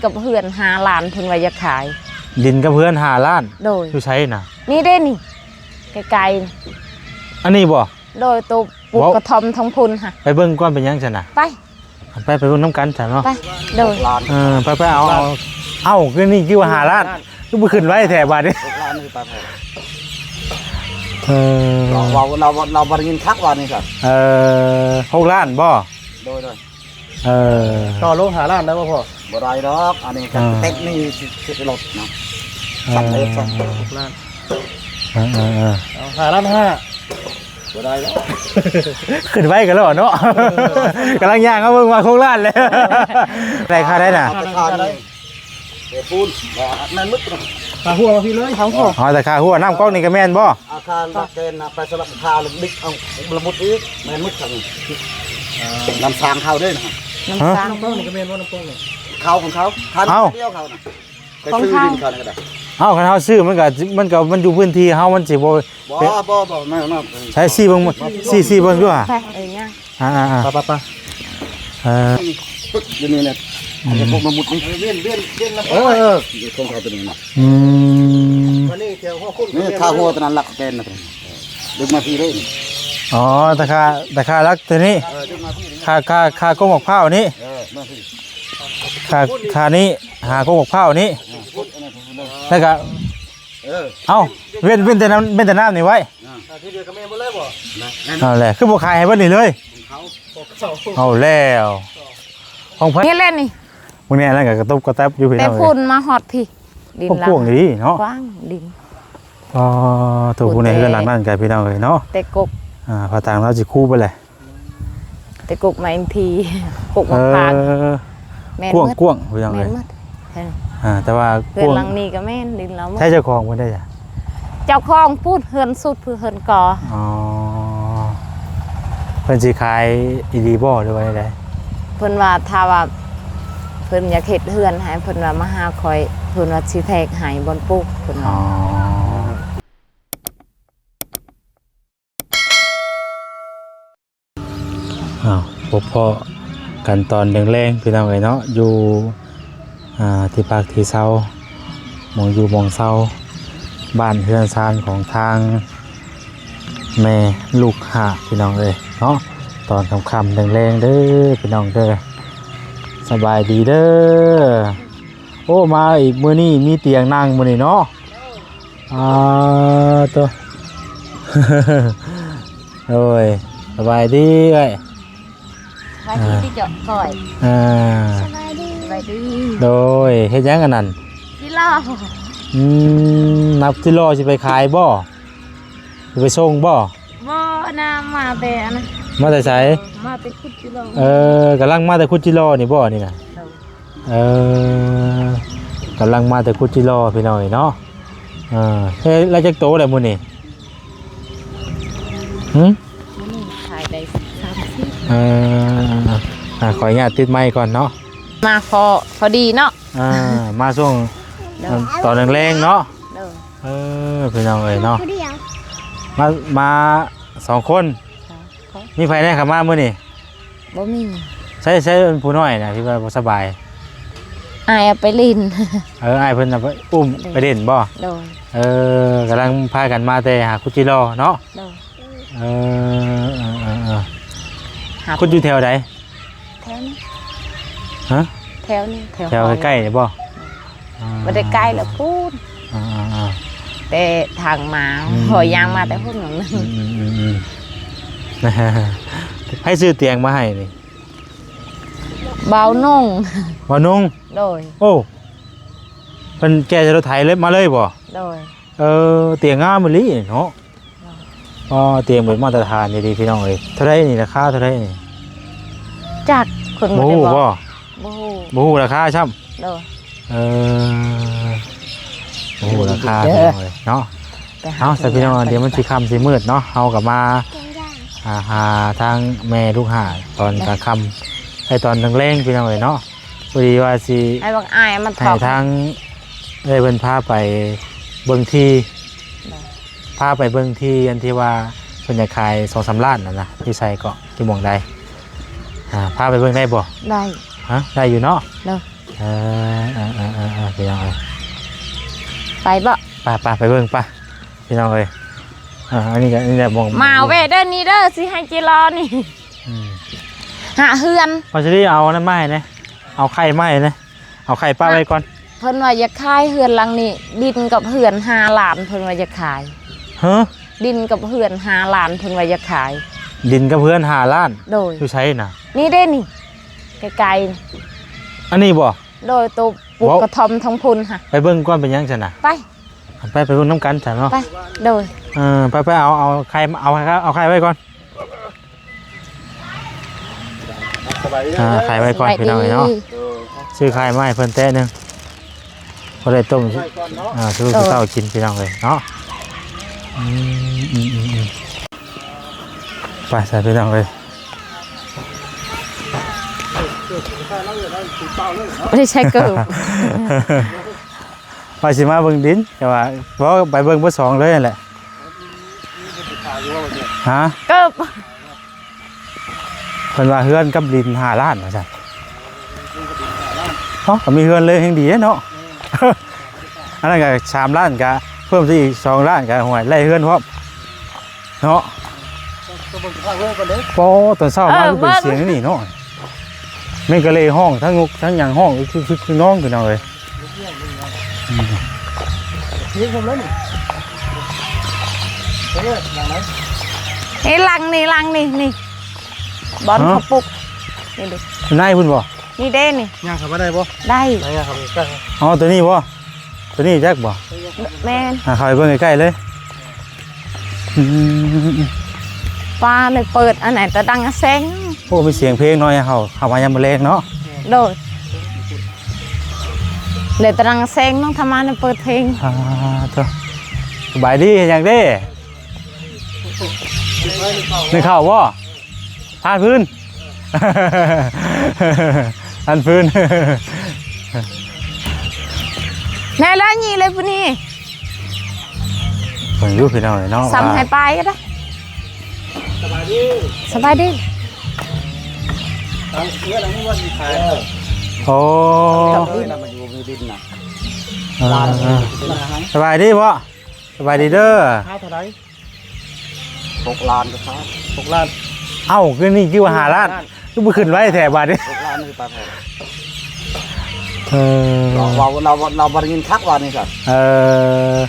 ກັບເຮືອນຫ້າລ້ານ ເພິ່ນວ່າຢາກຂາຍ. ດິນກັບເຮືອນຫ້າລ້ານ? ໂດຍ. ຢູ່ໃສນະ? ນີ້ເດ້ນີ້ ໃກ້ໆ ອັນນີ້ບໍ່? ໂດຍ. ໂຕປູກ ເວົ້າ ກະທ່ອມທາງພຸ້ນຫະ. ໄປເບິ່ງກ່ອນ ເປັນຫຍັງຊັ້ນນະ? ໄປ ໄປ ໄປເບິ່ງນຳກັນຊັ້ນເນາະ. ໄປ. ໂດຍ. ເອີ ໄປ ໄປ ເອົາ ເອົາ ເອົາ ຄືນີ້ຄືວ່າຫ້າລ້ານ ຄືບໍ່ຂຶ້ນໄວແທ້ບາດນີ້. ຫົກລ້ານຄືປານ ເອີ ເວົ້າ ເວົ້າ ເຮົາ ເຮົາບໍ່ໄດ້ຍິນຄັກວ່ານີ້ກະ ເອີ ຫົກລ້ານບໍ່? ໂດຍ ໂດຍ. ເອີ ຕໍ່ລົງຫ້າລ້ານໄດ້ບໍ່ພໍ່? ບໍ່ໄດ້ດອກ ອັນນີ້ກະ ເອີ ຕິດໜີ້ ຊິ ຊິລົດນະ. ເອີ ຊັ້ນເລີຍຊັ້ນ ຫົກລ້ານ. ເອີ ເອີ ເອີ ເອົາຫ້າລ້ານຫ້າ ບໍ່ໄດ້ດອກ. ຂຶ້ນໄວກັນແລ້ວເນາະ. ເອີ ກຳລັງຍ່າງເອົາເບິ່ງວ່າຫົກລ້ານແລ້ວ. ໄດ້ຄ່າໄດ້ນະ? ເອົາແຕ່ຄ່ານີ້ ເດ ປູນ ແມ່ນໝົດ. ຄ່າຫົວມາພີ້ເລີຍ. ຄ່າຫົວ. ອໍ ແຕ່ຄ່າຫົວ. ນ້ຳກັອກນີ້ກະແມ່ນບໍ່? ອາຄານຫຼັກແກນນະ ໄປສະລັບຄາ ແລ້ວດິກເອົາລະໝົດອີກ ແມ່ນໝົດຄັນ. ນ້ຳສ້າງເຂົາເດ້ນະ. ນ້ຳສ້າງ ນ້ຳກັອກນີ້ກະແມ່ນບໍ່? ນ້ຳກັອກນີ້ ເຂົາຂອງເຂົາ ຄັນ ເອົ້າ ດຽວເຂົານະ ໄປຊື້ດິນເຂົານີ້ກະໄດ້. ເອົ້າ ຄັນເຮົາຊື້ມັນກະ ມັນກະ ມັນຢູ່ພື້ນທີ່ເຮົາ ມັນຊິບໍ່ ບໍ່ ບໍ່ ບໍ່ ແມ່ນ ແມ່ນ. ໃຊ້ ຊີ້ເບິ່ງ ຊີ້ ຊີ້ເບິ່ງຢູ່ຫະ. ໄປ ເອີ ຍ່າງ ອ່າໆໆ ໄປໆໆ ເອີ ປຶກຢູ່ນີ້ແຫຼະ. ອືມ ອັນນີ້ພວກມະມຸດນີ້ ວຽນ ວຽນ ວຽນນຳ ເອີ ເອີ ຂອງເຂົາໂຕນີ້ນະ. ອືມ ວັນນີ້ແຖວຫົວຄຸນ ນີ້ຄ່າຫົວໂຕນັ້ນຫຼັກແກນນະ ດຶກມາພີ້ເດ້. ອໍ ຕາຄາ ຕາຄາຫຼັກໂຕນີ້ ເອີ ດຶກມາພີ້ ຄ່າ ຄ່າ ຄ່າກົກໝາກພ້າວນີ້. ເອີ ມາພີ້ ຄ່າ ຄ່ານີ້ ຫາກົກໝາກພ້າວນີ້ ເອີ ແລ້ວກະ ເອີ ເອົ້າ ເວັ້ນ ເວັ້ນແຕ່ນ້ຳ ເວັ້ນແຕ່ນ້ຳນີ້ໄວ້. ອ່າ ທີ່ເຫຼືອກະແມ່ນໝົດເລີຍບໍ່? ເອົາແຫຼະ ຄືບໍ່ຂາຍໃຫ້ເບິດນີ້ເລີຍ? ຂອງເຂົາ ຂອງເຂົາ. ເອົາແລ້ວ ຂອງໃຜ? ນີ້ແຫຼະນີ້ ເບິ່ງແນ່ ອັນນັ້ນກະກະຕຸບກະຕັບຢູ່ພີ່ນ້ອງເອີຍ. ແຕ່ພຸ້ນມາຮອດພີ້ ດິນ ກວ້າງດີເນາະ ກວ້າງດິນ. ອໍ ໂທ້ ຜູ້ໃນເຮືອນຫຼັງນັ້ນກະພີ່ນ້ອງເອີຍເນາະ ແຕ່ກົກ ອ່າ ພາທາງລາວຊິຄູໄປແຫຼະ. ແຕ່ກົກມາເອັນທີ ກົກມາ ເອີ ພາງ ແມ່ນ ກວ້າງ ໝົດ ກວ້າງ ພີ່ນ້ອງເອີຍ ແມ່ນໝົດ. ອ່າ ແຕ່ວ່າເຮືອນຫຼັງນີ້ກະແມ່ນດິນລາວໝົດ. ໃຜເຈົ້າຂອງເພິ່ນໄດ້? ເຈົ້າຂອງພຸ້ນ ເຮືອນສຸດ ເພື່ອເຮືອນກໍ. ອໍ ເພິ່ນຊິຂາຍອີ່ຫຼີບໍ່ ຫຼືວ່າແນວໃດ? ເພິ່ນວ່າ ຖ້າວ່າເພິ່ນຢາກເຮັດເຮືອນໃຫ້ ເພິ່ນວ່າມາຫາຂ້ອຍ ເພິ່ນວ່າຊິແທກໃຫ້ບ່ອນປູກ ເພິ່ນວ່າ. ອໍ ອ້າວ ພົບພໍ້ກັນຕອນແລງໆ ພີ່ນ້ອງເອີຍເນາະ ຢູ່ ອ່າ ທີ່ພັກທີ່ເຊົາ ໝ່ອງຢູ່ໝ່ອງເຊົາ ບ້ານເຮືອນຊານຂອງທາງແມ່ລູກຫ້າ ພີ່ນ້ອງເອີຍເນາະ. ຕອນຄ່ຳໆ ແລງໆ ເດີພີ່ນ້ອງເດີ ສະບາຍດີເດີ. ໂອ້ ມາອີກມື້ນີ້ມີຕຽງນັ່ງມື້ນີ້ເນາະ. ອ່າ ໂຕ ໂດຍ ສະບາຍດີເອື້ອຍ. ສະບາຍດີ ອ່າ ຕິເຈາະກ້ອຍ. ອ່າ ສະບາຍດີ ສະບາຍດີ. ໂດຍ ເຮັດຫຍັງອັນນັ້ນ? ຈິລໍ. ອືມ ນັບຈິລໍຊິໄປຂາຍບໍ່? ຊິໄປສົ່ງບໍ່? ບໍ່ນະ ມາແຕ່ອັນນັ້ນ. ມາແຕ່ໃສ? ມາແຕ່ຂຸດຈິລໍ. ເອີ ກຳລັງມາແຕ່ຂຸດຈິລໍນີ້ບໍ່ ນີ້ນະ? ໂດຍ. ເອີ ກຳລັງມາແຕ່ຂຸດຈິລໍ ພີ່ນ້ອງເອີຍເນາະ. ເອີ ເຮັດໄດ້ຈັກໂຕແລ້ວມື້ນີ້? ຫື? ມື້ນີ້ຂາຍໄດ້ສາມສິບ. ເອີ ອ່າ ຂໍອະນຸຍາດຕິດໄມກ່ອນເນາະ. ມາພໍ ພໍດີເນາະ. ອ່າ ມາຊ່ວງ ໂດຍ ຕອນແລງໆ ເນາະ. ໂດຍ. ເອີ ພີ່ນ້ອງເອີຍເນາະ ມາ ມາສອງຄົນ. ມີໃຜແດ່ເຂົ້າມາມື້ນີ້? ບໍ່ມີ. ໃສ ໃສຜູ້ນ້ອຍນະ ທີ່ວ່າບໍ່ສະບາຍ? ອ້າຍເອົາໄປຫຼິ້ນ. ເອີ ອ້າຍເພິ່ນເອົາໄປ ອຸ້ມໄປຫຼິ້ນບໍ່? ໂດຍ. ເອີ ກຳລັງພາກັນມາແຕ່ຫາຂຸດຈິລໍເນາະ. ໂດຍ. ເອີ ເອີ ເອີ ເອີ ຂຸດຢູ່ແຖວໃດ? ແຖວນີ້. ຮະ? ແຖວນີ້ ແຖວ ແຖວໃກ້ໆ ນີ້ບໍ່? ອ່າ ບໍ່ໄດ້ໃກ້ແລ້ວພຸ້ນ. ອ່າໆໆ ແຕ່ທາງມາ ອືມ ພໍຍ່າງມາແຕ່ພຸ້ນໜ້ອຍໜຶ່ງ. ອືມໆໆ ໃຜຊື້ຕຽງມາໃຫ້ນີ້? ບ່າວນົງ. ບ່າວນົງ? ໂດຍ. ໂອ້ ເພິ່ນແກ່ໃສ່ລົດໄຖເລີຍ ມາເລີຍບໍ່? ໂດຍ. ເອີ ຕຽງງາມອີ່ຫຼີເນາະ. ອໍ ຕຽງແບບມາດຕະຖານດີໆ ພີ່ນ້ອງເອີຍ. ເທົ່າໃດນີ້? ລາຄາເທົ່າໃດນີ້? ຈັກ ເພິ່ນບໍ່ໄດ້ບອກ. ບໍ່ຮູ້ບໍ່? ບໍ່ຮູ້ ບໍ່ຮູ້ລາຄາຊ້ຳ. ໂດຍ. ເອີ ບໍ່ຮູ້ລາຄາ ເດີ ພີ່ນ້ອງເອີຍເນາະ. ເອົາ ສະ ພີ່ນ້ອງ ດຽວມັນຊິຄ່ຳຊິມືດເນາະ ເຮົາກໍມາ ອ່າ ຫາທາງແມ່ລູກຫ້າ ຕອນກາງຄ່ຳ ໄອ້ຕອນແລງໆ ພີ່ນ້ອງເອີຍເນາະ. ພໍດີວ່າຊິ ໃຫ້ບັກອ້າຍມັນ ໃຫ້ທາງເອື້ອຍເພິ່ນພາໄປເບິ່ງທີ່ ໂດຍ ພາໄປເບິ່ງທີ່ ອັນທີ່ວ່າເພິ່ນຢາກຂາຍສອງສາມລ້ານນັ້ນນະ ຢູ່ໃສເກາະ ຢູ່ໝ່ອງໃດ? ອ່າ ພາໄປເບິ່ງໄດ້ບໍ່? ໄດ້. ຮະ? ໄດ້ຢູ່ເນາະ? ໂດຍ. ເອີ ເອີ ເອີ ເອີ ເອີ ພີ່ນ້ອງເອີຍ ໄປບໍ່? ໄປ ໄປ ໄປເບິ່ງ ໄປ ພີ່ນ້ອງເອີຍ. ອ່າ ອັນນີ້ກໍ ນີ້ແຫຼະ ໝ່ອງ ມາແວ່ເດີ ນີ້ເດີ ຊິໃຫ້ຈິລໍນີ້. ອືມ ຫາເຮືອນ ພາສະດີ ເອົາອັນນັ້ນມາໃຫ້ແດ່ ເອົາໄຂ່ມາໃຫ້ແດ່ ເອົາໄຂ່ປະໄວ້ກ່ອນ. ເພິ່ນວ່າຢາກຂາຍເຮືອນຫຼັງນີ້ ດິນກັບເຮືອນຫ້າລ້ານ ເພິ່ນວ່າຢາກຂາຍ. ຮະ? ດິນກັບເຮືອນຫ້າລ້ານ ເພິ່ນວ່າຢາກຂາຍ. ດິນກັບເຮືອນຫ້າລ້ານ? ໂດຍ. ຢູ່ໃສນະ? ນີ້ເດ້ນີ້ ໃກ້ໆ ອັນນີ້ບໍ່? ໂດຍ. ໂຕ ປູກກະທ່ອມທາງພຸ້ນຫະ. ໄປເບິ່ງກ່ອນເປັນຫຍັງຊັ້ນນະ? ໄປ ໄປ ໄປເບິ່ງນຳກັນຊັ້ນເນາະ. ໄປ ໂດຍ. ເອີ ໄປ ໄປ ເອົາ ເອົາໄຂ່ ເອົາ ເອົາໄຂ່ໄວ້ກ່ອນ. ອ່າ ໄຂ່ໄວ້ກ່ອນ ພີ່ນ້ອງເອີຍເນາະ. ຊື້ໄຂ່ມາໃຫ້ເພິ່ນແຕະໜຶ່ງ ພໍໄດ້ຕົ້ມ ໄວ້ກ່ອນເນາະ. ອ່າ ສູ່ ໂດຍ ເຊົ້າກິນ ພີ່ນ້ອງເອີຍເນາະ. ອືມ ອືມ ອືມ ອືມ ໄປຊະ ພີ່ນ້ອງເອີຍ. ບໍ່ໄດ້ໃຊ້ເກີບ ວ່າຊິມາເບິ່ງດິນ ແຕ່ວ່າ ບໍ່ ໄປເບິ່ງເບີດສອງເລີຍຫັ້ນແຫຼະ. ຮະ? ເກີບ ເພິ່ນວ່າເຮືອນກັບດິນຫ້າລ້ານວ່າຊັ້ນ. ເອົ້າ ກໍມີເຮືອນເລີຍແຮ່ງດີເນາະ. ອັນນັ້ນກໍສາມລ້ານ ກໍເພີ່ມໄປອີກສອງລ້ານ ກໍ ໂອ້ຍ ໄລ່ເຮືອນພ້ອມ. ເນາະ ຕ້ອງເບິ່ງສະພາບເຮືອນກ່ອນເດ້. ໂອ້ ຕອນເຊົ້າມາ ເອີ ຄືເປັນ ເບິ່ງ ສຽງນີ້ເນາະ ແມ່ງກະເລຮ້ອງ ທັງນົກທັງຫຍັງຮ້ອງ ຄື ຄື ຄືນ້ອງ ພີ່ນ້ອງເອີຍ. ອືມ ເພງຜົມແລ້ວນີ້ ເອີ ຫຼັງໄໝ? ນີ້ຫຼັງນີ້ ຫຼັງນີ້ ນີ້ ບ່ອນ ຮະ? ເຂົາປຸກ ນີ້ເດ້ ໃນພຸ້ນບໍ່? ນີ້ເດ້ນີ້ ຍ່າງເຂົ້າມາໄດ້ບໍ່? ໄດ້ ຍ່າງເຂົ້າມາໃກ້. ອໍ ຕົວນີ້ບໍ່? ຕົວນີ້ຈັກບໍ່? ແມ່ນ ອ່າ ເຂົ້າໄປເບິ່ງໃກ້ໆເລີຍ. ອືມ ປ້າ ໄດ້ເປີດອັນໃດ ຕະດັງອະແສງ. ໂອ້ ມີສຽງເພງເນາະ ເຮົາເຂົ້າມາຍາມມື້ແລງເນາະ. ໂດຍ ໄດ້ຕະດັງອະແສງເນາະ ທຳມາໄດ້ເປີດເພງ. ອ່າ ໂທ້ ສະບາຍດີ ເຮັດຫຍັງເດ້? ໜຶ້ງເຂົ້າບໍ່? ພານພື້ນ ພານພື້ນ ແນ່ແລ້ວ ນີ້ເລີຍຜູ້ນີ້ ເບິ່ງຢູ່ພີ່ນ້ອງເອີຍເນາະ ສ່ຳໃຫ້ປາຍກໍໄດ້. ສະບາຍດີ ສະບາຍດີ. ເອົາເຮືອນຫຼັງນີ້ວ່າຊິຂາຍ. ໂອ້ ເອີ ສະບາຍດີພໍ່ ສະບາຍດີເດີ້. ຂາຍເທົ່າໃດ? ຫົກລ້ານກໍຂາຍ. ຫົກລ້ານ. ເອົ້າ ຄືນີ້ຄືວ່າຫ້າລ້ານ ຫ້າລ້ານ ຄືບໍ່ຂຶ້ນໄວແທ້ບາດນີ້. ຫົກລ້ານຄືປານນັ້ນ. ເອີ ເວົ້າ ເວົ້າ ເວົ້າ ເວົ້າບໍ່ໄດ້ຍິນຄັກວ່ານີ້ຊະ. ເອີ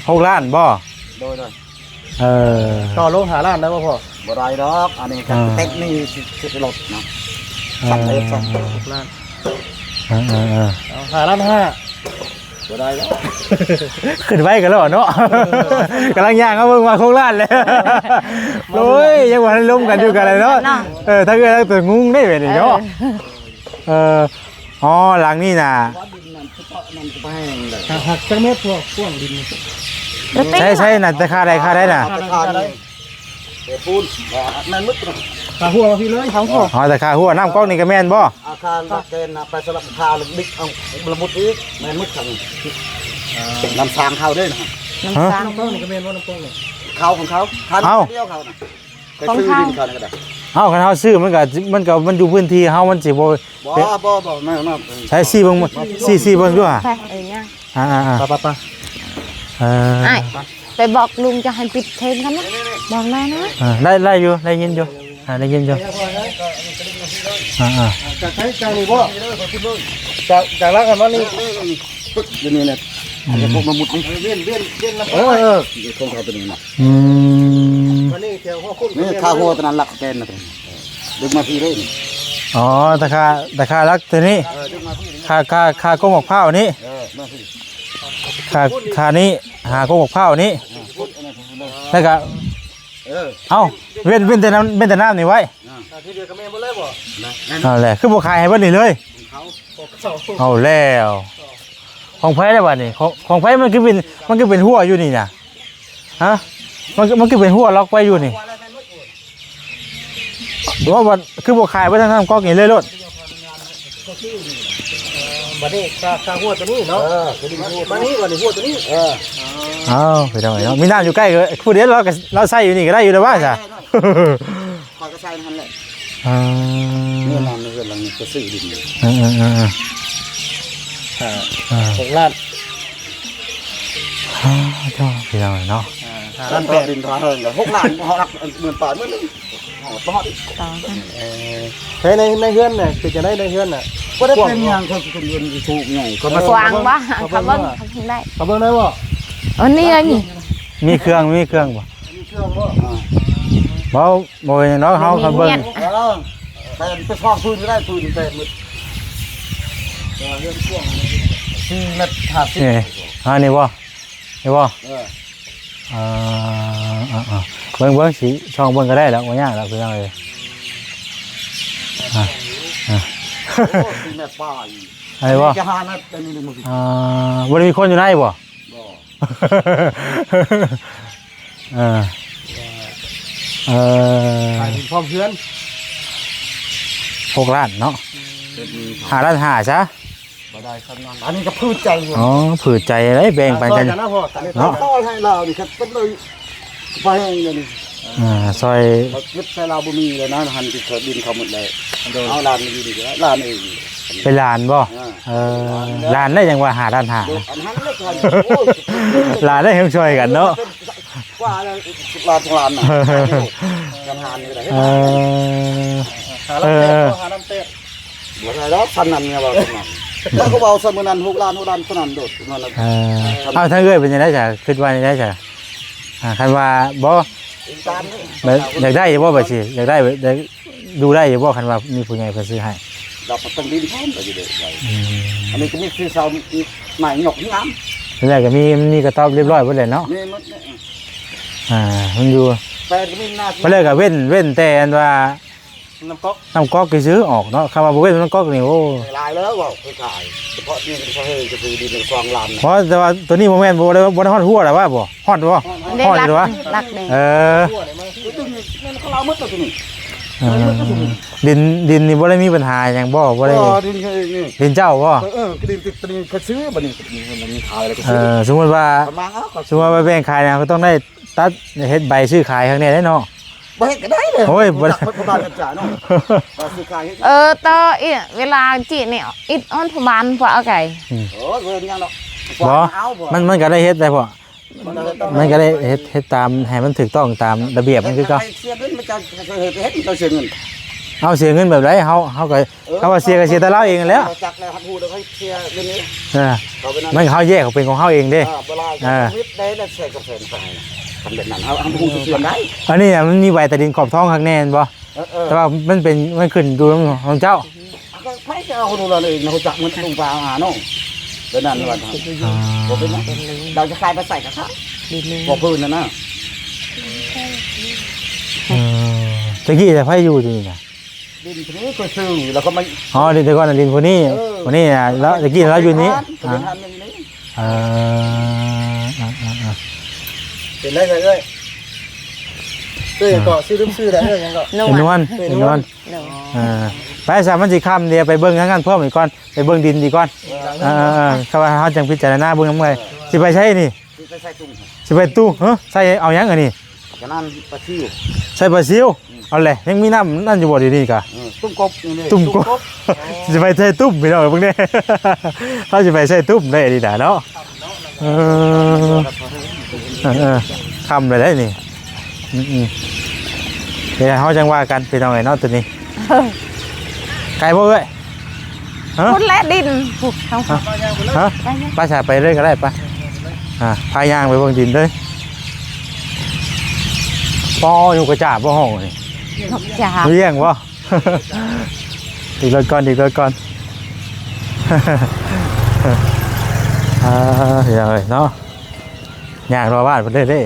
ຫົກລ້ານບໍ່? ໂດຍ ໂດຍ. ເອີ ຕໍ່ລົງຫ້າລ້ານໄດ້ບໍ່ພໍ່? ບໍ່ໄດ້ດອກ ອັນນີ້ກໍ ອ່າ ເຕັກນີ້ຊິ ຊິລົດນະ. ເອີ ສຳເລັດຊະ ຫົກລ້ານ. ເອີ ເອີ ເອີ ເອົາຫ້າລ້ານຫ້າ. ບໍ່ໄດ້ແລ້ວ ຂຶ້ນໄວກັນແລ້ວເນາະ. ເອີ ກຳລັງຍ່າງເອົາເບິ່ງວ່າຫົກລ້ານແລ້ວ. ໂອ້ຍ ຍັງບໍ່ທັນລົມກັນຢູ່ກັນເລີຍເນາະ. ເອີ ທັງເອື້ອຍທັງຕົວງຸງໄດ້ແບບນີ້ເນາະ. ເອີ ເອີ ອໍ ຫຼັງນີ້ນະ ວ່າດິນນັ້ນຄືເຈາະນັ້ນຄືບໍ່ແຫ້ງເລີຍ. ຫາກ ຫາກຈັກແມັດພວກກວ້າງດິນນີ້? ໃຊ້ ໃຊ້ນະ ແຕ່ຄ່າໃດ ຄ່າໃດນະ? ແຕ່ຄ່ານີ້ ແຕ່ປູນ ແມ່ນໝົດ. ຄ່າຫົວມາພີ້ເລີຍ ຄ່າຫົວ. ອໍ ແຕ່ຄ່າຫົວ ນ້ຳກອກນີ້ກໍແມ່ນບໍ່? ອາຄານຫຼັກແກນນະ ໄປສະລັບຄາເລັກດິກ ເອົາລະໝຸດອີກ ແມ່ນໝົດຄັນ. ອ່າ ນ້ຳຊາງເຂົາເດ້ນະ. ນ້ຳຊາງ ນ້ຳກອກນີ້ກໍແມ່ນບໍ່? ນ້ຳກອກນີ້ ເຂົາຂອງເຂົາ ຄັນດຽວເຂົານະ. ໄປຊື້ດິນເຂົານີ້ກໍໄດ້. ເອົ້າ ຄັນເຮົາຊື້ມັນກໍ ມັນກໍ ມັນຢູ່ພື້ນທີ່ເຮົາ ມັນຊິບໍ່ ບໍ່ ບໍ່ ບໍ່ ແມ່ນ ແມ່ນ. ໃຊ້ຊີ້ເບິ່ງ ຊີ້ ຊີ້ເບິ່ງດູຫາ. ໄປ ເອີ ຍ່າງ ອ່າໆໆ ໄປ ໄປ ໄປ. ເອີ ອ້າຍ ໄປບອກລຸງຈະໃຫ້ປິດເພງກັນນະ ບອກໄດ້ນະ. ເອີ ໄດ້ ໄດ້ຢູ່ ໄດ້ຍິນຢູ່ ອ່າ ໄດ້ຍິນຢູ່. ອ່າໆ ຈາກໃສ? ຈາກນີ້ບໍ່? ຈາກ ຈາກຫຼັງຫັ້ນມານີ້ ປຶກຢູ່ນີ້ແຫຼະ. ອືມ ອັນນີ້ພວກມາມຸດນີ້ ວຽນ ວຽນ ວຽນນຳ ເອີ ຂອງເຂົາຕົວນີ້ນະ. ອືມ ອັນນີ້ແຖວຫົວຄົນ ນີ້ຄາຫົວຕົວນັ້ນຫຼັກແກນນະ ຕົວນີ້ດຶງມາພີ້ເລີຍນີ້. ອໍ ຕາຄາ ຕາຄາຫຼັກຕົວນີ້. ເອີ ດຶງມາພີ້ນີ້ ຄາ ຄາ ຄາກົກໝາກພ້າວນີ້. ເອີ ມາພີ້ ຄາ ຄານີ້ຫາກົກໝາກພ້າວນີ້. ເອີ ແລ້ວກໍ ເອີ ເອົ້າ ເວັ້ນ ເວັ້ນແຕ່ນ້ຳ ເວັ້ນແຕ່ນ້ຳນີ້ໄວ້. ອ່າ ທີ່ເຫຼືອກໍແມ່ນໝົດເລີຍບໍ່? ເອົາແຫຼະ ຄືບໍ່ຂາຍໃຫ້ເບິດນີ້ເລີຍ? ເອົາແລ້ວ ຂອງໃຜລະບາດນີ້? ຂອງ ຂອງໃຜ? ມັນຄືເປັນ ມັນຄືເປັນຮົ້ວຢູ່ນີ້ນະ? ຮະ? ມັນ ມັນຄືເປັນຮົ້ວລັອກໄວ້ຢູ່ນີ້? ວ່າ ວ່າຄືບໍ່ຂາຍໄວ້ທາງນ້ຳກອກນີ້ເລີຍໂລດ? ບັດນີ້ຄາ ຄາຮົ້ວຕົວນີ້ເນາະ. ເອີ ຕົວນີ້ ມານີ້ ບັດນີ້ຮົ້ວຕົວນີ້. ເອີ ອ້າວ ໄປທາງໃດເນາະ? ມີນ້ຳຢູ່ໃກ້ ຜູ້ດຽວ ລາວກໍ ລາວໃຊ້ຢູ່ນີ້ກໍໄດ້ຢູ່ແລ້ວວ່າຊະ. ຂ້ອຍກໍໃສ່ນັ້ນແຫຼະ. ອ່າ ນີ້ນອນໃນເຮືອນຫຼັງນີ້ ກໍຊື້ດິນຢູ່. ເອີໆ ອ່າ ຫົກລ້ານ ອ່າ ເຈົ້າ ພີ່ນ້ອງເນາະ ອ່າ ຫ້າລ້ານແປດ ດິນທາເທິງກໍຫົກລ້ານ ເຮົາລັກໝື່ນປາຍ ໝື່ນໜຶ່ງ ຮອດບໍ່ຮອດອີກ ຕໍ່ກັນ ເອີ ໃນ ໃນເຮືອນນະ ເປັນຈັ່ງໃດໃນເຮືອນນະ? ບໍ່ໄດ້ເປັນຫຍັງ ເຂົາເປັນເຮືອນທີ່ຖືກໃຫຍ່ ເຂົາມາ ກວ້າງບໍ່? ເຂົາເບິ່ງ ເຂົາເບິ່ງໄດ້ບໍ່? ອັນນີ້ ອັນນີ້ ມີເຄື່ອງ ມີເຄື່ອງບໍ່? ມີເຄື່ອງບໍ່? ອ່າ ເວົ້າ ບໍ່ເປັນຫຍັງດອກ ເຮົາ ເຂົາເບິ່ງ ເອີ ແຕ່ໄປຊອກພື້ນກໍໄດ້ ພື້ນແຕ່ໝົດ ເຮືອນກວ້າງສີ່ແມັດຫ້າສິບ ນີ້ ອັນນີ້ບໍ່? ນີ້ບໍ່? ເອີ ອ່າ ອ່າ ເບິ່ງ ເບິ່ງ ຊິສ່ອງເບິ່ງກໍໄດ້ດອກ ບໍ່ຍາກດອກ ພີ່ນ້ອງເອີຍ ອ່າ ອ່າ ໂອ້ ສີ່ແມັດປາຍ ອັນນີ້ບໍ່? ຈະຫ້າແມັດ ອັນນີ້ ອ່າ ບໍ່ໄດ້ມີຄົນຢູ່ໃນບໍ່? ບໍ່ ເອີ ເອີ ຂາຍດິນພ້ອມເຮືອນ ຫົກລ້ານເນາະ ເປັນ ຫ້າລ້ານຫ້າຊະ ບໍ່ໄດ້ສ່ຳນັ້ນ ອັນນີ້ກໍຜືດໃຈຢູ່ ອໍ ຜືດໃຈເດ້ ແບ່ງປັນກັນ ຊ່ອຍກັນນະພໍ່ ເນາະ ຊ່ອຍໃຫ້ລາວນີ້ ຄັນເປັນໄປແຮງເດນີ້ ອ່າ ຊ່ອຍ ເຮັດໃສ່ລາວບໍ່ມີແລ້ວນະ ຫັ້ນຕິດເຂດດິນເຂົາໝົດແລ້ວ ໂດຍ ເອົາຫຼານມາຢູ່ນີ້ກໍໄດ້ ຫຼານເອງ ເປັນຫຼານບໍ່? ອ່າ ເອີ ຫຼານໄດ້ຫຍັງວ່າຫ້າລ້ານຫ້າ ອັນນັ້ນແຫຼະ ໂອ້ຍ ຫຼານໄດ້ເຮັດຊ່ອຍກັນເນາະ ກວ່າແລ້ວ ສິບລ້ານ ສອງລ້ານນະ ເອີ ເອີ ຫ້າລ້ານແປດ ຫ້າລ້ານແປດ ບໍ່ໄດ້ດອກ ສ່ຳນັ້ນ ເຂົາເວົ້າສ່ຳນັ້ນ ເຂົາກໍເວົ້າສ່ຳມື້ນັ້ນ ຫົກລ້ານ ຫົກລ້ານ ສ່ຳນັ້ນໂດດ ເອີ ເອົາ ທາງເອື້ອຍເປັນຈັ່ງໃດຊະ? ຄິດວ່າຈັ່ງໃດຊະ? ອ່າ ຄັນວ່າບໍ່ ຕາມນີ້ ຢາກໄດ້ຢູ່ບໍ່? ບາດຊິ ຢາກໄດ້ ຢາກຢູ່ໄດ້ຢູ່ບໍ່? ຄັນວ່າມີຜູ້ໃຫຍ່ເພິ່ນຊື້ໃຫ້ ດອກມັນຕ້ອງດິນພ້ອມ ກໍຊິໄດ້ ອືມ ອັນນີ້ກໍມີທີ່ເຊົ່າ ໄມ້ຍົກງາມ ແລ້ວກໍມີ ມີກະຕອບຮຽບຮ້ອຍໝົດແລ້ວເນາະ ມີໝົດ ອ່າ ມັນຢູ່ ແປນກໍມີໜ້າ ໄປເລີຍກໍເວັ້ນ ເວັ້ນແຕ່ອັນວ່າ ນ້ຳກອກ ນ້ຳກອກຊື່ໆອອກເນາະ ຄຳວ່າບໍ່ເວັ້ນນ້ຳກອກນີ້ ໂອ້ ຫຼາຍແລ້ວ ເວົ້າຂາຍ ສະເພາະດິນເຂົາໃຫ້ກໍຄືດິນສອງລ້ານ ເພາະແຕ່ວ່າໂຕນີ້ບໍ່ແມ່ນ ບໍ່ໄດ້ ບໍ່ໄດ້ຮອດຫົວແລ້ວວ່າບໍ່ ຮອດບໍ່? ຮອດຢູ່ວ່າ ຫຼັກເດ້ ເອີ ແມ່ນເຂົາເອົາໝົດແລ້ວໂຕນີ້ ເອີ ດິນ ດິນນີ້ບໍ່ໄດ້ມີບັນຫາຫຍັງບໍ່? ບໍ່ໄດ້ ບໍ່ ດິນເຂົາເອງນີ້ ດິນເຈົ້າບໍ່? ເອີ ເອີ ດິນຕິດໂຕນີ້ເຂົາຊື້ ບັດນີ້ ເອີ ສົມມຸດວ່າ ເຂົາມາເອົາ ສົມມຸດວ່າແບ່ງຂາຍນະ ກໍຕ້ອງໄດ້ຕັດ ເຮັດໃບຊື້ຂາຍຂ້າງໃນເດ້ເນາະ ບໍ່ເຮັດກໍໄດ້ເລີຍ ໂອ້ຍ ບໍ່ໄດ້ ບໍ່ບາດກັນຈ້າເນາະ ວ່າຊິຂາຍ ເອີ ຕໍ່ອີກເວລາຈີນີ້ ອິດອອນຜູ້ບ້ານພວກເອົາໄກ ອືມ ໂອ້ຍ ບໍ່ເຮັດຫຍັງດອກ ບໍ່ ເອົາບໍ່ ມັນ ມັນກໍໄດ້ເຮັດໄດ້ພວກ ມັນກໍໄດ້ເຮັດ ເຮັດຕາມ ໃຫ້ມັນຖືກຕ້ອງຕາມລະບຽບມັນຄືເກົ່າ ໃຫ້ເສຍເງິນ ມັນຈະເຮັດ ເຮັດ ເຈົ້າເສຍເງິນ ເອົາ ເສຍເງິນແບບໃດ? ເຮົາ ເຮົາກໍ ເອີ ເຮົາວ່າເສຍກໍເສຍແຕ່ລາວເອງຫັ້ນແຫຼະ ເຮົາຈັກແລ້ວ ຮັບຮູ້ແລ້ວ ໃຫ້ເສຍເລື່ອງນີ້ ເອີ ເຮົາໄປນັ້ນ ມັນເຮົາແຍກອອກເປັນຂອງເຮົາເອງເດ້ ເອີ ບໍ່ຫຼາຍ ເອີ ມິດໄດ້ແລ້ວ ແສນສອງແສນໄປ ຄັນແບບນັ້ນ ເຮົາ ເຮົາບໍ່ຮູ້ຊິເຊື່ອໄດ້ ອັນນີ້ນະ ມັນມີໃບຕາດິນຂອບທ້ອງຄັກແນ່ແມ່ນບໍ່? ເອີ ເອີ ແຕ່ວ່າມັນເປັນ ມັນຂຶ້ນຢູ່ນຳຂອງເຈົ້າ ກໍໃຜຈະເອົາ ຮູ້ລະເອງນະ ຮູ້ຈັກມັນ ລຸງປາຫານ້ອງ ເປັນນັ້ນວ່າ ອ່າ ບໍ່ເປັນຫຍັງ ລາວຈະຂາຍໄປໃສກໍຂາຍ ບໍ່ພື້ນນັ້ນນະ ເອີ ຕະກີ້ແຕ່ໃຜຢູ່ທີ່ນີ້ນະ? ດິນຜູ້ນີ້ຂ້ອຍຊື້ ແລ້ວກໍມາ ອໍ ດິນແຕ່ກ່ອນນະ ດິນຜູ້ນີ້ ເອີ ຜູ້ນີ້ນະ ແລ້ວຕະກີ້ລາວຢູ່ນີ້ ເປັນຮ້ານ ອ່າ ເປັນຮ້ານຢູ່ນີ້ ເອີ ເອີ ເອີ ເອີ ເປັນໄດ້ເອີຍ ເອີ ເອີ ກໍຊື່ລືມຊື່ແລ້ວ ເອີ ຫຍັງກໍ ເອີ ນວນ ເອີ ນວນ ໂດຍ ອ່າ ໄປຊະ ມັນຊິຄ່ຳ ດຽວໄປເບິ່ງທາງນັ້ນພ້ອມອີກກ່ອນ ໄປເບິ່ງດິນດີກ່ອນ ເອີ ເອີ ເອີ ເອີ ເພາະວ່າເຮົາຈັ່ງພິຈາລະນາເບິ່ງນຳກັນ ເອີ ຊິໄປໃສນີ້? ຊິໄປໃສ່ຕຸ້ມ ຊິໄປຕູ້ ເອີ ໃສ່ເອົາຫຍັງອັນນີ້? ກະນັ້ນປາຊິວ ໃສ່ປາຊິວ ອືມ ເອົາແຫຼະ ຍັງມີນ້ຳນັ້ນຢູ່ບໍ່ດຽວນີ້ກະ? ເອີ ຕຸ້ມກົບນີ້ເດ້ ຕຸ້ມກົບ ຕຸ້ມກົບ ຊິໄປໃສ່ຕຸ້ມ ພີ່ນ້ອງເບິ່ງແດ່ ເຮົາຊິໄປໃສ່ຕຸ້ມໄດ້ນີ້ນະເນາະ ເອີ ເອີ ເອີ ຄ່ຳແລ້ວເດ້ນີ້ ອືມໆ ດຽວເຮົາຈັ່ງວ່າກັນພີ່ນ້ອງເອີຍເນາະ ໂຕນີ້ ເອີ ໄກບໍ່ເອື້ອຍ? ຮະ? ພຸ້ນແຫຼະດິນ ພຸ້ນ ເຮົາ ຮະ? ໄປ ໄປຊະ ໄປເລີຍກໍໄດ້ ໄປ ອ່າ ພາຍ່າງໄປເບິ່ງດິນເລີຍ ປໍ ຢູ່ກະຈາບບໍ່ຫ້ອງນີ້? ນກຈາບ ມາລ້ຽງບໍ່? ອີກລົດກ່ອນ ອີກລົດກ່ອນ ອ່າ ພີ່ນ້ອງເອີຍເນາະ ຍ່າງລໍບ້ານເພິ່ນເລີຍເດ້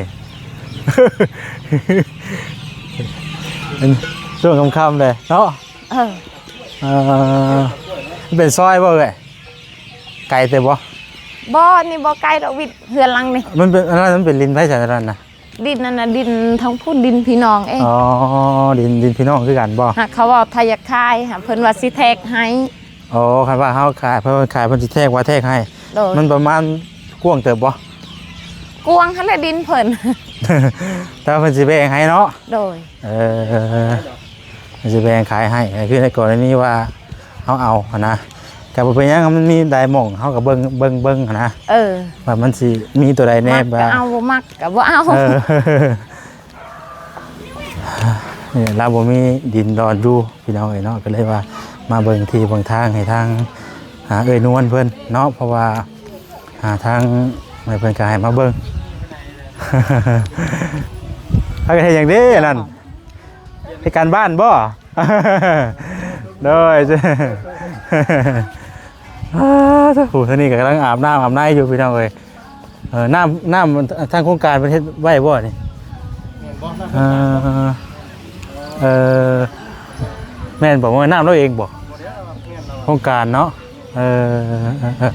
ເປັນຊ່ວງຄ່ຳໆເດ້ເນາະ ເອີ ເອີ ມັນເປັນຊອຍບໍ່ເອື້ອຍ? ໄກເຕີບບໍ່? ບໍ່ ນີ້ບໍ່ໄກດອກ ວິດເຮືອນຫຼັງນີ້ ມັນເປັນ ອັນນັ້ນມັນເປັນດິນໃຜຊະ ອັນນັ້ນນະ? ດິນນັ້ນນະ ດິນທາງພຸ້ນ ດິນພີ່ນ້ອງເອງ ອໍ ດິນ ດິນພີ່ນ້ອງຄືກັນບໍ່? ຫາກເຂົາເວົ້າ ຖ້າຢາກຂາຍ ຫາກເພິ່ນວ່າຊິແທກໃຫ້ ອໍ ຄັນວ່າເຮົາຂາຍ ເພິ່ນຂາຍ ເພິ່ນຊິແທກ ວ່າແທກໃຫ້ ໂດຍ ມັນປະມານກວ້າງເຕີບບໍ່? ກວ້າງຫັ້ນແຫຼະດິນເພິ່ນ ແຕ່ວ່າເພິ່ນຊິແບ່ງໃຫ້ເນາະ ໂດຍ ເອີ ເພິ່ນຊິແບ່ງຂາຍໃຫ້ ຄືໃນກໍລະນີວ່າເຮົາເອົາຫັ້ນນະ ກໍບໍ່ເປັນຫຍັງ ມັນມີຫຼາຍໝ່ອງ ເຮົາກໍເບິ່ງ ເບິ່ງ ເບິ່ງຫັ້ນນະ ເອີ ວ່າມັນຊິມີຕົວໃດແດ່ ມັກກໍເອົາ ບໍ່ມັກກໍບໍ່ເອົາ ເອີ ນີ້ລາວບໍ່ມີດິນດອນຢູ່ພີ່ນ້ອງເອີຍເນາະ ກໍເລີຍວ່າມາເບິ່ງທີ່ເບິ່ງທາງໃຫ້ທາງ ອ່າ ເອື້ອຍນວນເພິ່ນເນາະ ເພາະວ່າ ອ່າ ທາງແມ່ເພິ່ນກໍໃຫ້ມາເບິ່ງ ພາກັນເຮັດຫຍັງເດ້ອັນນັ້ນ ເຮັດການບ້ານບໍ່? ໂດຍ ອາ ໂອ້ ທາງນີ້ກໍກຳລັງອາບນ້ຳອາບໃນຢູ່ພີ່ນ້ອງເອີຍ ເອີ ນ້ຳ ນ້ຳທາງໂຄງການເພິ່ນເຮັດໄວ້ບໍ່ນີ້? ແມ່ນບໍ່? ເອີ ເອີ ແມ່ນບໍ່? ແມ່ນນ້ຳລາວເອງບໍ່? ໂຄງການເນາະ ເອີ ເອີ ເອີ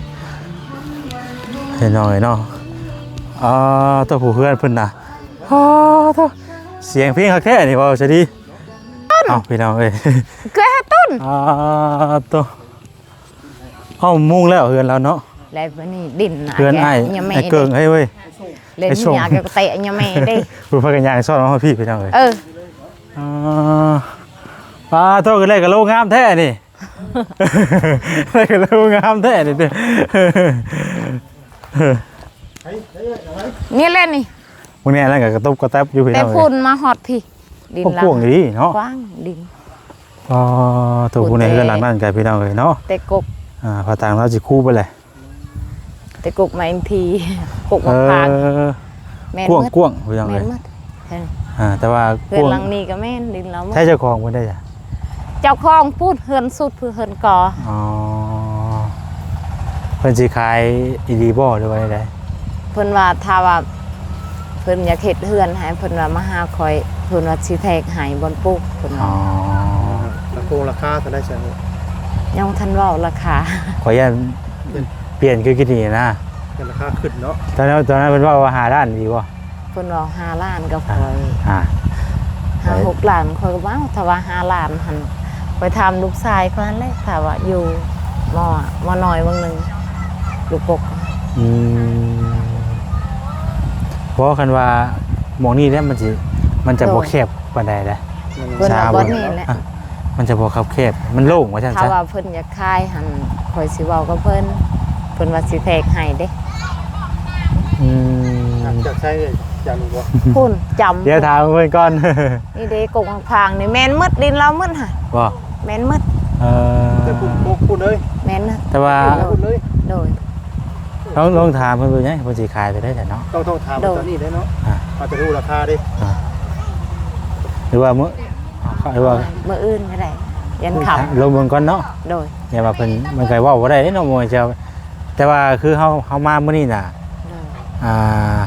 ເຫັນໜ້ອຍເນາະ ອາ ໂຕ ຜູ້ເຮືອນເພິ່ນນະ ອາ ໂຕ ສຽງເພງຄັກແທ້ນີ້ ເວົ້າຊະດີ ເອົ້າ ພີ່ນ້ອງເອີຍ ເກືອຍຫາຕົ້ນ ອາ ໂຕ ເອົ້າ ມຸງແລ້ວເຮືອນລາວເນາະ ແລ້ວບັດນີ້ດິນນະ ເຮືອນອ້າຍ ແກຍັງແມ່ ອ້າຍເກີງ ເດ້ ເອີຍເວີຍ ເຫຼັ້ນ ໄອ້ຊົງ ຍາກໍເຕະຍັງແມ່ເດ້ ຜູ້ພາກັນຍ່າງຊ້ອນມາຮອດພີ້ ພີ່ນ້ອງເອີຍ ເອີ ອາ ປາໂທ ກໍໄດ້ກະໂຫຼງາມແທ້ນີ້ ໄດ້ກະໂຫຼງາມແທ້ນີ້ ນີ້ແຫຼະນີ້ ພວກນີ້ອັນນັ້ນກໍກະຕຸບກະແຕັບຢູ່ ພີ່ນ້ອງເອີຍ ແຕ່ພຸ້ນມາຮອດພີ້ ດິນລາວ ໂອ້ ກວ້າງດີເນາະ ກວ້າງດິນ ອໍ ໂຕ ພຸ້ນ ພຸ້ນແຕ່ ເຮືອນຫຼັງນັ້ນກໍ ພີ່ນ້ອງເອີຍເນາະ ແຕ່ກົກ ອ່າ ພາຕ່າງລາວຊິຄູໄປແຫຼະ ແຕ່ກົກໄມ້ອິນທີ ກົກໝາກພາງ ເອີ ແມ່ນໝົດ ກວ້າງໆ ພີ່ນ້ອງເອີຍ ແມ່ນໝົດ ເອີ ອ່າ ແຕ່ວ່າເຮືອນຫຼັງນີ້ກໍແມ່ນດິນລາວໝົດ ໃຊ້ເຈົ້າຂອງເພິ່ນໄດ້ຈ້ະ ເຈົ້າຂອງພຸ້ນ ເຮືອນສຸດພຸ້ນ ເຮືອນກໍ ອໍ ເພິ່ນຊິຂາຍອີ່ຫຼີບໍ່ ຫຼືວ່າໃດ? ເພິ່ນວ່າ ຖ້າວ່າເພິ່ນຢາກເຮັດເຮືອນໃຫ້ ເພິ່ນວ່າມາຫາຂ້ອຍ ເພິ່ນວ່າຊິແທກໃຫ້ບ່ອນປູກ ເພິ່ນວ່າ ອໍ ລາຄາ ລາຄາເທົ່າໃດຊັ້ນ? ຍັງບໍ່ທັນເວົ້າລາຄາ ຂ້ອຍຢ້ານປ່ຽນຄືກີ້ນີ້ນະ ຢ້ານລາຄາຂຶ້ນເນາະ ຕອນນັ້ນ ຕອນນັ້ນເພິ່ນເວົ້າວ່າຫ້າລ້ານ ອີ່ຫຼີບໍ່? ເພິ່ນເວົ້າຫ້າລ້ານກັບຂ້ອຍ ອ່າ ຫ້າຫົກລ້ານ ຂ້ອຍກໍວ່າ ຖ້າວ່າຫ້າລ້ານຫັ້ນ ຂ້ອຍຖາມລູກຊາຍຂ້ອຍຫັ້ນແຫຼະ ຖ້າວ່າຢູ່ ໝໍ ໝໍນ້ອຍເບິ່ງໜຶ່ງ ລູກກົກ ອືມ ເພາະຄັນວ່າໝ່ອງນີ້ແຫຼະ ມັນຊິ ມັນຈະບໍ່ແຄບປານໃດເດ້ ເພິ່ນວ່າບ່ອນນີ້ແຫຼະ ອ່ະ ມັນຈະບໍ່ຄັບແຄບ ມັນໂລ່ງວ່າຊັ້ນຊະ ຖ້າວ່າເພິ່ນຢາກຂາຍຫັ້ນ ຂ້ອຍຊິເວົ້າກັບເພິ່ນ ເພິ່ນວ່າຊິແທກໃຫ້ເດ້ ອືມ ຈາກໃສ ຈາກນີ້ບໍ່? ພຸ້ນ ຈຳ ດຽວຖາມເພິ່ນກ່ອນ ນີ້ເດ້ ກົກໝາກພາງນີ້ ແມ່ນໝົດ ດິນລາວໝົດຫະ ບໍ່ ແມ່ນໝົດ ເອີ ແຕ່ພຸ້ນ ພຸ້ນເລີຍ ແມ່ນ ແຕ່ວ່າ ພຸ້ນເລີຍ ໂດຍ ລອງ ລອງຖາມເພິ່ນເບິ່ງ ເພິ່ນຊິຂາຍເທົ່າໃດເນາະ ຕ້ອງ ຕ້ອງຖາມ ໂດຍ ຕອນນີ້ເດ້ເນາະ ອ່າ ເຮົາຈະຮູ້ລາຄາເດ້ ອ່າ ຫຼືວ່າມື້ ຫຼືວ່າມື້ອື່ນກໍໄດ້ ຢັນຄ່ຳ ລົມເບິ່ງກ່ອນເນາະ ໂດຍ ຢ່າວ່າເພິ່ນ ມັນກໍເວົ້າບໍ່ໄດ້ເດ້ເນາະ ບໍ່ແມ່ນຈະ ແຕ່ວ່າຄືເຮົາ ເຮົາມາມື້ນີ້ນະ ໂດຍ ອ່າ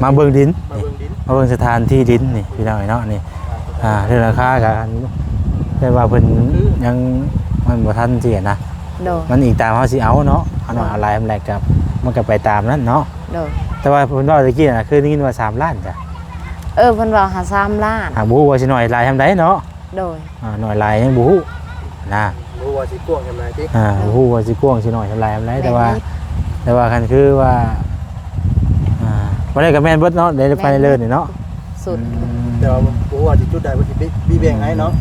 ມາເບິ່ງ ມາເບິ່ງດິນ ມາເບິ່ງດິນ ນີ້ ມາເບິ່ງສະຖານທີ່ດິນນີ້ ພີ່ນ້ອງເອີຍເນາະ ນີ້ ອ່າ ເລື່ອງລາຄາກໍ ແຕ່ວ່າເພິ່ນຍັງ ມັນບໍ່ທັນຊິຫັ້ນນະ ໂດຍ ມັນອີງຕາມເຮົາຊິເອົາເນາະ ເຮົາ ໂດຍ ເອົາຫຼາຍປານໃດກໍ ມັນກໍໄປຕາມນັ້ນເນາະ ໂດຍ ແຕ່ວ່າເພິ່ນເວົ້າຕະກີ້ນະ ຄືໄດ້ຍິນວ່າສາມລ້ານຈ້ະ ເອີ ເພິ່ນເວົ້າຫາສາມລ້ານ ຫາບໍ່ຮູ້ວ່າຊິໜ້ອຍຫຼາຍສ່ຳໃດເນາະ ໂດຍ ອ່າ ໜ້ອຍຫຼາຍຍັງບໍ່ຮູ້ນະ ບໍ່ຮູ້ວ່າຊິກວ້າງສ່ຳໃດຕິ ອ່າ ບໍ່ຮູ້ວ່າຊິກວ້າງຊິໜ້ອຍສ່ຳໃດ ແຕ່ວ່າ ແຕ່ວ່າຄັນຄືວ່າ ອ່າ ບໍ່ໄດ້ກໍແມ່ນເບິດເນາະ ໃນພາຍໃນເລີນນີ້ເນາະ ສຸດ ອືມ ແຕ່ວ່າບໍ່ຮູ້ວ່າຊິຈຸດໃດ ວ່າຊິມີແບ່ງໃຫ້ເນາະ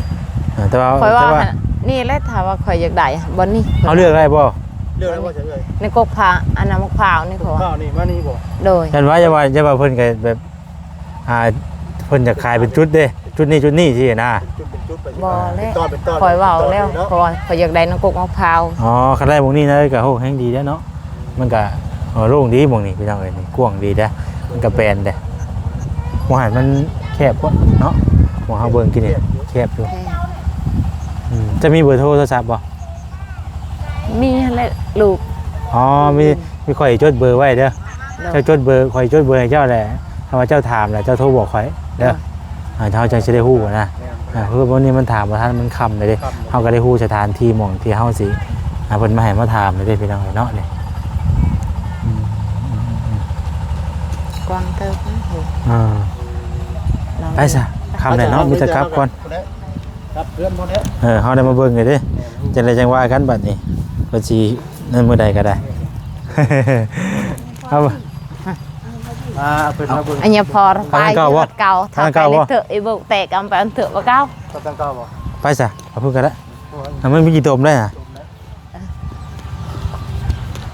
ອ່າ ແຕ່ວ່າ ຂ້ອຍວ່າ ແຕ່ວ່າ ນີ້ແຫຼະ ຖ້າວ່າຂ້ອຍຢາກໄດ້ບ່ອນນີ້ ເຮົາເລືອກໄດ້ບໍ່? ເລືອກໄດ້ບໍ່? ໃນກົກພາ ອັນນັ້ນໝາກພ້າວນີ້ ກົກພ້າວນີ້ມານີ້ບໍ່? ໂດຍ ຢ້ານວ່າ ຢ່າວ່າ ຢ່າວ່າເພິ່ນກໍແບບ ອ່າ ເພິ່ນຢາກຂາຍເປັນຈຸດເດ້ ຈຸດນີ້ຈຸດນີ້ຊີ້ນະ ເປັນຈຸດ ເປັນຈຸດໄປ ບໍ່ແຫຼະ ເປັນຕອນ ເປັນຕອນ ຂ້ອຍເວົ້າແລ້ວ ເນາະ ເພາະວ່າຂ້ອຍຢາກໄດ້ນຳກົກໝາກພ້າວ ອໍ ຄັນໄດ້ໝ່ອງນີ້ນະ ກໍໂຫ ແຮ່ງດີແລ້ວເນາະ ມັນກໍ ເອີ ໂລ່ງດີໝ່ອງນີ້ ພີ່ນ້ອງເອີຍ ນີ້ກວ້າງດີເດ້ ມັນກໍແປນເດ້ ໝ່ອງຫັ້ນມັນແຄບໂພດເນາະ ໝ່ອງເຮົາເບິ່ງກີ້ນີ້ແຄບຢູ່ ແຄບ ອືມ ຈະມີເບີໂທໂທລະສັບບໍ່? ມີຫັ້ນແຫຼະລູກ ອໍ ມີ ມີ ຂ້ອຍຈົດເບີໄວ້ເດີ ໂດຍ ເຈົ້າຈົດເບີ ຂ້ອຍຈົດເບີໃຫ້ເຈົ້າແຫຼະ ຖ້າວ່າເຈົ້າຖາມແລ້ວເຈົ້າໂທບອກຂ້ອຍເດີ ໂດຍ ອ່າ ເຮົາຈັ່ງຊິໄດ້ຮູ້ນະ ອ່າ ເພາະວ່າມື້ນີ້ມັນຖາມບໍ່ທັນ ມັນຄ່ຳແລ້ວເດ້ ຄ່ຳ ເຮົາກໍໄດ້ຮູ້ສະຖານທີ່ໝ່ອງທີ່ເຮົາຊິ ອ່າ ເພິ່ນມາໃຫ້ມາຖາມແລ້ວເດ້ ພີ່ນ້ອງເອີຍເນາະ ນີ້ ອືມ ກວ້າງເຕີບນະ ອ່າ ໄປຊະ ຄ່ຳແລ້ວເນາະ ມີແຕ່ກັບກ່ອນ ກັບເຮືອນພຸ້ນແຫຼະ ເອີ ເຮົາໄດ້ມາເບິ່ງເລີຍເດ້ ຈັ່ງໃດຈັ່ງວ່າກັນບັດນີ້ ເພິ່ນຊິນັ້ນມື້ໃດກໍໄດ້ ເອົາ ອ່າ ເພິ່ນມາເບິ່ງ ອັນນີ້ພໍໄປ ທາງເກົ່າບໍ່? ທາງເກົ່າບໍ່? ເອີ ເບິ່ງແຕກອຳໄປອັນເຖາະບໍ່ເກົ່າ ທາງເກົ່າບໍ່? ໄປຊະ ເອົາເພິ່ນກໍໄດ້ ໂອ້ຍ ອ່າ ມັນມີຂີ້ຕົມໄດ້ນະ ເອີ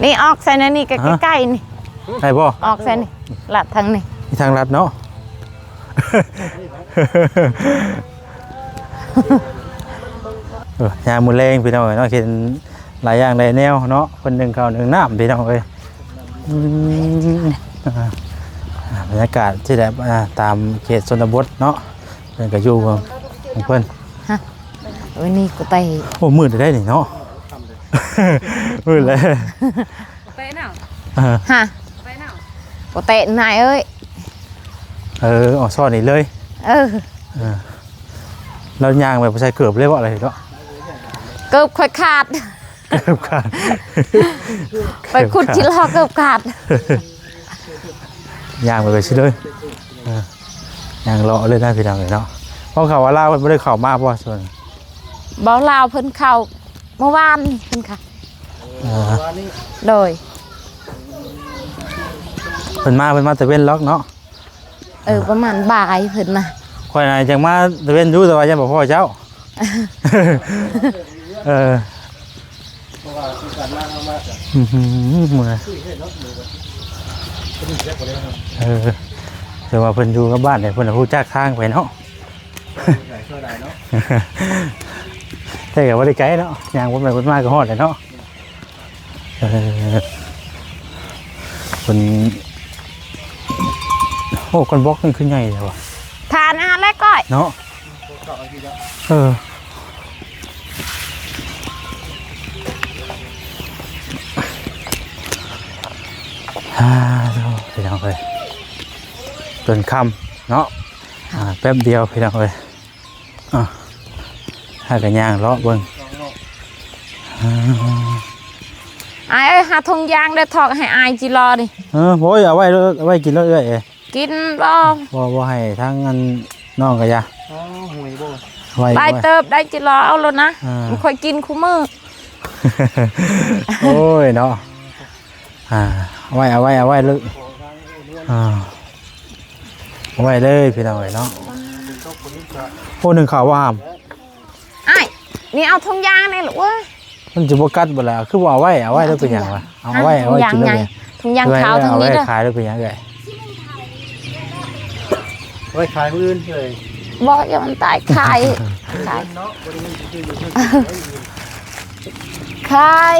ນີ້ອອກໃສ່ໃນນີ້ກໍ ຮະ ໃກ້ໆນີ້ ໄດ້ບໍ່? ອອກໃສ່ນີ້ ລັດທາງນີ້ ມີທາງລັດເນາະ. ເອີ ຍາມມື້ແລງພີ່ນ້ອງເອີຍເນາະ ເຫັນຫຼາຍຢ່າງຫຼາຍແນວເນາະ ເພິ່ນໜຶ້ງເຂົ້າໜຶ້ງນ້ຳພີ່ນ້ອງເອີຍ. ອືມ ອ່າ ອ່າ ບັນຍາກາດທີ່ແບບ ອ່າ ຕາມເຂດຊົນນະບົດເນາະ ເພິ່ນກໍຢູ່ຂອງເພິ່ນ. ຮະ ວັນນີ້ກໍໄປ ໂອ້ ມືດໄດ້ນີ້ເນາະ ມືດແລ້ວ ໄປເນາະ. ເອີ ຮະ ໄປເນາະ ບໍ່ແຕະນາຍເອີຍ. ເອີ ອອກຊ້ອນນີ້ເລີຍ. ເອີ ເອີ ລາວຍ່າງແບບບໍ່ໃສ່ເກີບເລີຍບໍ່ ອະໄລເນາະ? ເກີບຂ້ອຍຂາດ ເກີບຂາດ ໄປຂຸດຈີ່ລໍເກີບຂາດ ຍ່າງໄປແບບຊີ້ເລີຍ. ເອີ ຍ່າງເລາະເລີຍນະພີ່ນ້ອງເອີຍເນາະ. ເພາະເຂົາວ່າລາວເພິ່ນບໍ່ໄດ້ເຂົ້າມາບໍ່ ຊ່ວງ? ບໍ່ ລາວເພິ່ນເຂົ້າເມື່ອວານນີ້ເພິ່ນເຂົ້າ. ເອີ ໂດຍ ເພິ່ນມາ ເພິ່ນມາແຕ່ເວັນລັອກເນາະ. ເອີ ປະມານບ່າຍເພິ່ນມາ. ຂ້ອຍນະຢາກມາຕາເວັນຢູ່ ແຕ່ວ່າຢ້ານບໍ່ພໍ້ເຈົ້າ. ເອີ ເພາະວ່າຄືກັນມາ ເຮົາມາກັນ ອື ເອີ ແຕ່ວ່າເພິ່ນຢູ່ກັບບ້ານ ເພິ່ນຮູ້ຈັກທາງໄປເນາະ. ໄກເທົ່າໃດເນາະ ແຕ່ກໍບໍ່ໄດ້ໄກເນາະ ຍ່າງວົນໄປວົນມາກໍຮອດແລ້ວເນາະ. ເອີ ເພິ່ນ ໂອ້ ກ້ອນບລັອກນີ້ຄືໃຫຍ່ແທ້ວະ ທານອາແລະກ້ອຍເນາະ. ເອີ ອ່າ ໂອ້ ພີ່ນ້ອງເອີຍ ຈົນຄ່ຳເນາະ ອ່າ ແປັບດຽວພີ່ນ້ອງເອີຍ. ອ່ະ ຫາກະຍ່າງເລາະເບິ່ງ. ອ່າ ອ້າຍເອີຍ ຫາຖົງຢາງເດີ ຖອກໃຫ້ອ້າຍຈີ່ລໍນີ້. ເອີ ໂອ້ຍ ເອົາໄວ້ ເອົາໄວ້ກິນໂລດເອື້ອຍ. ກິນບໍ່? ບໍ່ ບໍ່ໃຫ້ທາງອັນນ້ອງກະຢ່າ. ອໍ ຫວຍບໍ່? ໄວ້ ຫຼາຍເຕີບໄດ້ຈີ່ລໍ ເອົາໂລດນະ. ອ່າ ຂ້ອຍກິນຄູ່ມື້. ໂອ້ຍເນາະ. ອ່າ ເອົາໄວ້ ເອົາໄວ້ ເອົາໄວ້ເລີຍ. ອ່າ ເອົາໄວ້ເລີຍພີ່ນ້ອງເອີຍເນາະ. ໂອ້ ໜຶ້ງເຂົ້າບໍ່ຫາມ? ອ້າຍ ນີ້ເອົາຖົງຢາງແດ່ລູກເອີຍ. ມັນຈະບໍ່ກັດບໍ່ລະ ຄືບໍ່ເອົາໄວ້? ເອົາໄວ້ແລ້ວເປັນຫຍັງວະ? ເອົາໄວ້ ເອົາໄວ້ກິນເລີຍ. ຖົງຢາງຂາວທາງນີ້ເດີ ເອົາໄວ້ຂາຍແລ້ວເປັນຫຍັງເອີຍ? ເອົາໄວ້ຂາຍມື້ອື່ນເລີຍ. ບໍ່ ຢ່າມັນຕາຍ ຂາຍ ຂາຍ ຂາຍ.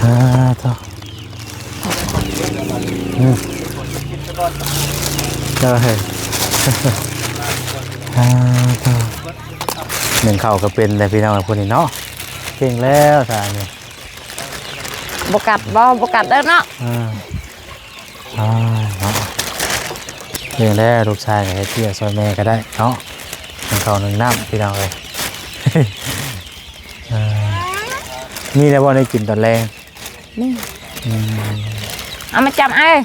ອ່າ ໂທ້ ອືມ ເອີ ອ່າ ໂທ້ ໜຶ້ງເຂົ້າກໍເປັນແລ້ວພີ່ນ້ອງ ຜູ້ນີ້ເນາະ ເກັ່ງແລ້ວຊະນີ້. ບໍ່ກັດບໍ່? ບໍ່ກັດເດີເນາະ. ອ່າ ອ່າ ເນາະ ເກັ່ງແລ້ວ ລູກຊາຍກໍເຮັດວຽກຊ່ອຍແມ່ກໍໄດ້ເນາະ ໜຶ້ງເຂົ້າໜຶ້ງນ້ຳ ພີ່ນ້ອງເອີຍ. ອ່າ ມີແລ້ວບໍ່ໄດ້ກິນຕອນແລງ? ນີ້ ອືມ ເອົາມາຈັບອ້າຍ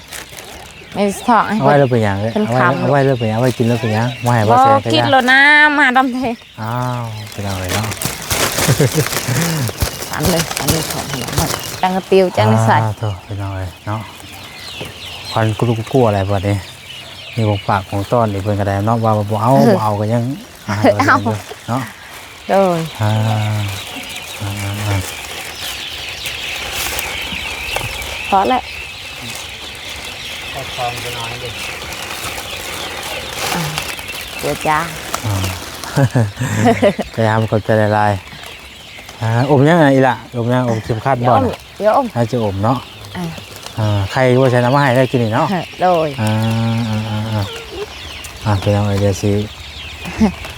ແມ່ຊິຖອກໃຫ້ ເອົາໄວ້ເລີຍເປັນຫຍັງເອີຍ? ເພິ່ນ ເອົາໄວ້ ຄຳ ເອົາໄວ້ເລີຍເປັນຫຍັງ? ເອົາໄວ້ກິນເລີຍເປັນຫຍັງ? ບໍ່ໃຫ້ບໍ່ແຊງ ຄິດໂລດນະ ມາດຳເທ. ອ້າວ ເປັນຫຍັງເລີຍເນາະ? ສັນເລີຍ ສັນເລີຍ ສັນເລີຍ ຈັ່ງກະຕິວ ຈັ່ງໄດ້ໃສ່. ອ່າ ໂທ້ ເປັນຫຍັງເລີຍເນາະ? ຄວັນກຸລຸກຸກົວແລ້ວບັດນີ້ ມີຂອງຝາກຂອງຕ້ອນອີກ ເພິ່ນກໍໄດ້ເນາະ ວ່າບໍ່ເອົາ ເອີ ບໍ່ເອົາກໍຍັງ ອ່າ ເອົາ ເນາະ ໂດຍ ອ່າ ອ່າ ອ່າ ພໍແລ້ວ ເອີ ເຈົ້າ ອ່າ ໄປຫາ ຂອບໃຈຫຼາຍໆ. ອ່າ ອົມຫຍັງອີ່ຫຼະ? ອົມຫຍັງ? ອົມເຂັມຂັດບໍ່? ດຽວອົມ ດຽວອົມ ອາດຈະອົມເນາະ. ອ່າ ອ່າ ໄຂ່ບໍ່? ຊັ້ນເອົາມາໃຫ້ແລ້ວກິນນີ້ເນາະ. ໂດຍ ອ່າ ອ່າ ອ່າ ອ່າ ພີ່ນ້ອງເອີຍ ດຽວຊິ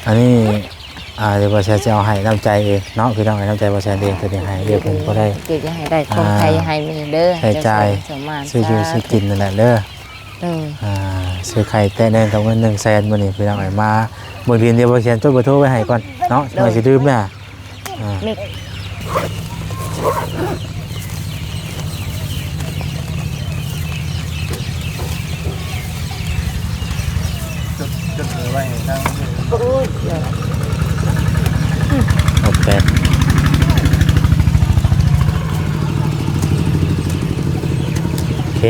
ອັນນີ້ ອ່າ ດຽວບໍ່ແຊນຊິເອົາໃຫ້ ນ້ຳໃຈເອງເນາະ ພີ່ນ້ອງເອີຍ ນ້ຳໃຈບໍ່ແຊນເອງ ຕົວນີ້ໃຫ້ ດຽວເພິ່ນບໍ່ໄດ້ ເກັບຢ່າໃຫ້ໄດ້ ຄວາມໄຄໃຫ້ມີເດີ ໃຊ້ຈ່າຍ ຊື້ຢູ່ຊື້ກິນນັ້ນແຫຼະເດີ. ໂດຍ ອ່າ ຊື້ໄຂ່ແຕະແໜ່ງກັບເງິນໜຶ່ງແສນ ມື້ນີ້ພີ່ນ້ອງເອີຍ ມາເບິ່ງດິນ ດຽວບໍ່ແຊນຈົດເບີໂທໄວ້ໃຫ້ກ່ອນເນາະ ໂດຍ ຊິລືມເດີ. ອ່າ ຈົດ ຈົດເບີໄວ້ໃຫ້ທາງ ໂອ້ຍ ຫົກແປດ ໂອເຄ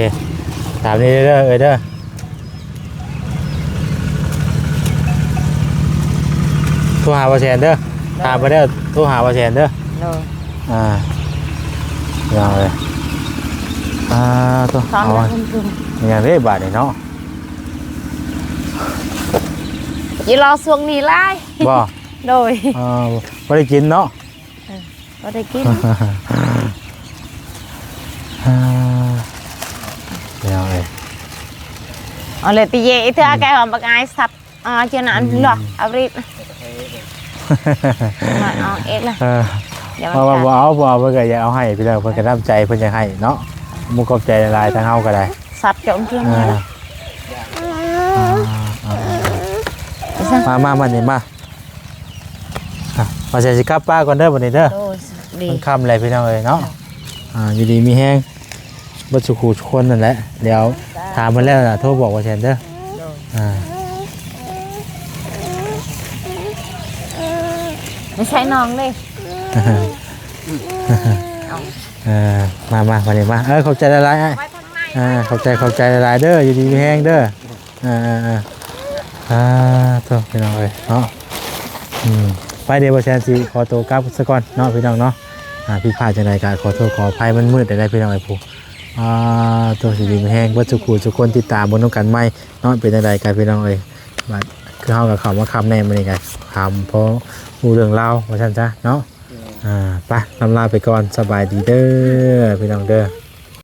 ຕາມນີ້ເດີເອີຍເດີ. ໂທຫາບໍ່ແຊນເດີ ໂດຍ ຖາມໄປເດີ ໂທຫາບໍ່ແຊນເດີ. ໂດຍ ອ່າ ເອົາເລີຍ ອ່າ ໂຕ ສອນ ເອົາ ເດີນເດີນ ຫຍັງເດ້ບາດນີ້ເນາະ ຢູ່ລໍຊ່ວງນີ້ຫຼາຍ ບໍ່? ໂດຍ ເອີ ບໍ່ໄດ້ກິນເນາະ ເອີ ບໍ່ໄດ້ກິນ ອ່າ ເອົາເລີຍ ເອົາເລີຍຕິເຢ ອີເທື່ອ ອືມ ແກຫອມບັກອາຍສັດ ອ່າ ເຈົ້ານັ້ນ ອືມ ເນາະ ເອົາບຣີດ ມາເອົາເອກລະ ເອີ ດຽວມັນ ວ່າ ວ່າ ບໍ່ເອົາ ບໍ່ເອົາ ເພິ່ນກໍຢາກເອົາໃຫ້ພີ່ນ້ອງ ເພິ່ນກໍນ້ຳໃຈເພິ່ນຢາກໃຫ້ເນາະ ມຸກຂອບໃຈຫຼາຍໆ ທາງເຮົາກໍໄດ້ ສັດເຈົ້າເພິ່ນ ອ່າ ມາ ມາ ມານີ້ມາ ອ່ະ ວ່າຊິກັບປ້າກ່ອນເດີບັດນີ້ເດີ ໂດຍ ດີ ມັນຄ່ຳແລ້ວພີ່ນ້ອງເອີຍເນາະ ອ່າ ຢູ່ດີມີແຮງ ເບິດສູ່ຄູ່ສູ່ຄົນນັ້ນແຫຼະ ດຽວຖາມເພິ່ນແລ້ວນະ ໂທບອກວ່າແຊນເດີ ໂດຍ ອ່າ ໄປໃສ່ນ້ອງເດ້ ເອີ ມາ ມາ ມານີ້ມາ ເອີ ຂອບໃຈຫຼາຍໆ ອ້າຍ ໄວ້ທາງໃນ ອ່າ ຂອບໃຈ ຂອບໃຈຫຼາຍໆເດີ ຢູ່ດີມີແຮງເດີ ອ່າ ອ່າ ອ່າ ສາທຸ ພີ່ນ້ອງເອີຍເນາະ ອືມ ໄປ ດຽວບໍ່ແຊນຊິຂໍໂຕກັບສາກ່ອນເນາະ ພີ່ນ້ອງເນາະ ອ່າ ຜິດພາດຈັ່ງໃດກໍຂໍໂທດຂໍອະໄພ ມັນມືດໄດ້ພີ່ນ້ອງເອີຍ ຜູ້ ອ່າ ໂຕ ຢູ່ດີມີແຮງເບິດສູ່ຄູ່ສູ່ຄົນ ຕິດຕາມເບິ່ງນຳກັນໃໝ່ເນາະ ເປັນຈັ່ງໃດກໍພີ່ນ້ອງເອີຍ ບາດຄືເຮົາກໍເຂົ້າມາຄ່ຳແດ່ ມື້ນີ້ກໍຖາມພໍຮູ້ເລື່ອງລາວວ່າຊັ້ນຊະເນາະ ອ່າ ໄປ ລຳລາໄປກ່ອນ ສະບາຍດີເດີພີ່ນ້ອງເດີ.